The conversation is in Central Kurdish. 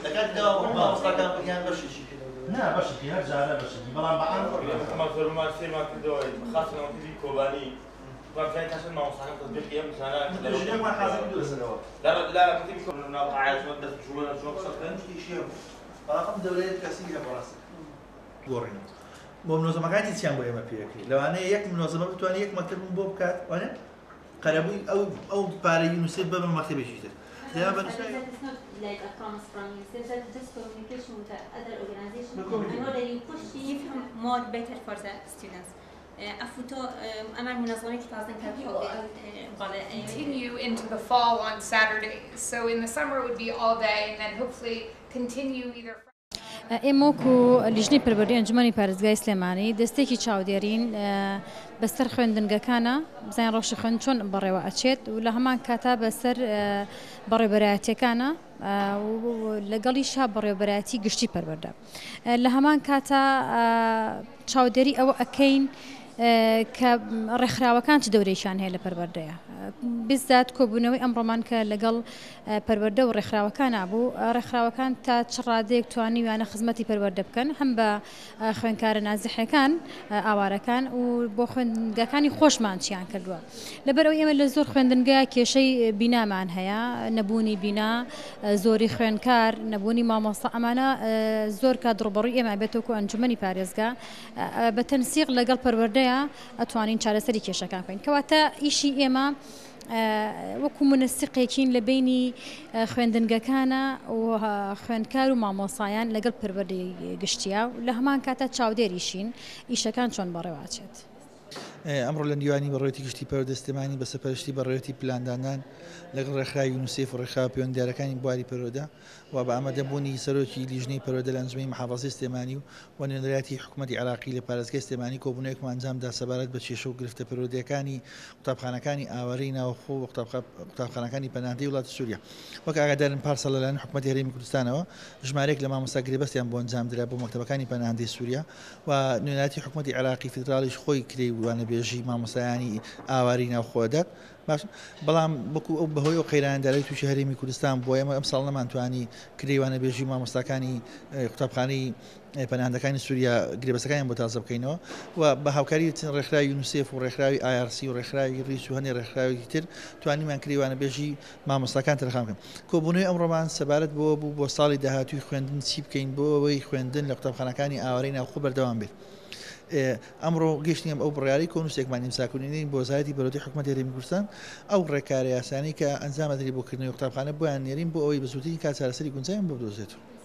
لە کاتی دەوام مامۆستاکان یان بەشێکی نا بەشێکی هەر جارە بەشێکی بەڵام بە عام ئەمە زۆرمان سەیرمان کردەوە خاصە لە مەکتەبی کۆبانی وابزانین تا چەند مامۆستاکان تەطبیقی ئەم زانا ژنێکمان حازر کردووە لەسەرەوە. لە لە مەکتەبی کۆبانی ناو قاعە چۆن دەست جوڵە چۆن قسە بکەن شتێکی هەبوو بەڵام ئەم دەورەیە تەسیری هەبوو ڕاستە. گۆڕین بۆ منۆزەمەکانی چیان بۆ ئێمە پێکرێت لەوانەیە یەک منۆزەمە بتوانێت یەک مەکتەبم بۆ بکات وانە قەرەبووی ئەو ئەو پارەی یونیسێف بە مەکتەبێکی تر دەیان بە نووسراوی That is not like a promise from UNICEF, that's just communication with the other organization The committee. in order you push give him more better for the students. ئەفوتۆ ئەمان منظمەیەکی تازەن کە بەڵێ Continue into the fall on Saturdays. So in the summer it would be all day and then hopefully continue either. ئێمە وەکو لیژنەی پەروەردەی ئەنجومەنی پارێزگای سلێمانی دەستێکی چاودێرین بەسەر خوێندنگەکانە بزانین ڕەوشی خوێند چۆن بەڕێوە ئەچێت و لە هەمان کاتا بەسەر بەڕێوەبەرایەتیەکانە لەگەڵیشا بەڕێوەبەرایەتی گشتی پەروەردە لە هەمان کاتا چاودێری ئەوە ئەکەین کە ڕێکخراوەکان چ دەورێکیان هەیە لە پەروەردەیە بزات کۆبوونەوەی ئەمڕۆمان کە لەگەڵ پەروەردە و ڕێکخراوەکان بوو ڕێکخراوەکان تا چ ڕادەیەک توانیویانە خزمەتی پەروەردە بکەن هەم بە خوێندکارە نازحەکان ئاوارەکان و بۆ خوێندنگەکانی خۆشمان چیان کردووە لەبەرئەوەی ئێمە لە زۆر خوێندنگە کێشەی بینامان هەیە نەبوونی بینا زۆری خوێندکار نەبوونی مامۆستا ئەمانە زۆر کات ڕوبەڕووی ئێمە بێتەوەکو ئەنجومەنی پارێزگا بە تەنسیق لەگەڵ پەروەردەیە ئەتوانین چارەسەری کێشەکان بکەین کەواتە ئیشی ئێمە وەکو منەسیقێکین لە بینی خوێندنگەکانە و خوێندکار و مامۆسایان لەگەڵ پەروەردەی گشتیە و لە هەمان کاتە چاودێریشین ئیشەکان چۆن بەڕێوەچێت. ئەمڕۆ لە دیوانی بەڕێوەتی گشتی پەروەردە سلێمانی بە سەرپەرشتی بەڕێوەتی پلاندانان لەگەڵ ڕێکخراوی یونیسێف و ڕێکخراوە پەیوەندیدارەکانی بواری پەروەردە و بە ئامادەبوونی سەرۆکی لیژنەی پەروەردە لە ئەنجومەنی محافەزەی سلێمانی و و نوێنەرایەتی حکومەتی عێراقی لە پارێزگای سلێمانی کۆبوونەوەیەکمان ئەنجامدا سەبارەت بە کێشە و گرفتە پەروەردەیەکانی قوتابخانەکانی ئاوارەی ناوخۆ و قوتابخانەکانی پەناهندەی وڵاتی سووریا. وەک ئاگادارن پارساڵ لەلایەن حکومەتی هەرێمی کوردستانەوە ژمارەیەک لە مامۆستا گرێبەستیان بۆ ئەنجامدرا بۆ مەکتەبەکانی پەناهندەی سووریا و نوێنەرایەتی حکومەتی عێراقی فیدراڵیش خۆی کرێی وانەبێژی مامۆستایانی ئاوارەی ناوخۆ ئەدات. باش بەڵام وەکو ئەو بەهۆی ئەو قەیرانە دارایی تووشی هەرێمی کوردستان بووە ئێمە ئەمساڵ نەمانتوانی کرێی وانەبێژی مامۆستاکانی قوتابخانەی پەناهەندەکانی سووریا گرێبەستەکانیان بۆ تازە بکەینەوە و بە هاوکاری ڕێکخراوی یونیسێف و ڕێکخراوی IRC و ڕێکخراوی ڕیچ و هەندێک ڕێکخراوێکی تر توانیمان کرێی وانەبێژی مامۆستاکان تەرخان بکەین. کۆبوونەوەی ئەمڕۆمان سەبارەت بەوە بوو بۆ ساڵی داهاتووی خوێندن چی بکەین بۆ ئەوەی خوێندن لە قوتابخانەکانی ئاوارەی ناوخۆ بەردەوام بێت. ئەمڕۆ گەیشتینە ئەو بڕیارەی کۆنووسێکمان ئیمزا کرد و نێرین بۆ وەزارەتی پەروەردەی حکومەتی هەرێمی کوردستان ئەو ڕێکارە یاسایانەی کە ئەنجام ئەدرێت بۆ کردنەوەی قوتابخانە بۆیان نێرین بۆ ئەوەی بە زووترین کات چارەسەری گونجاویان بۆ بدۆزێتەوە.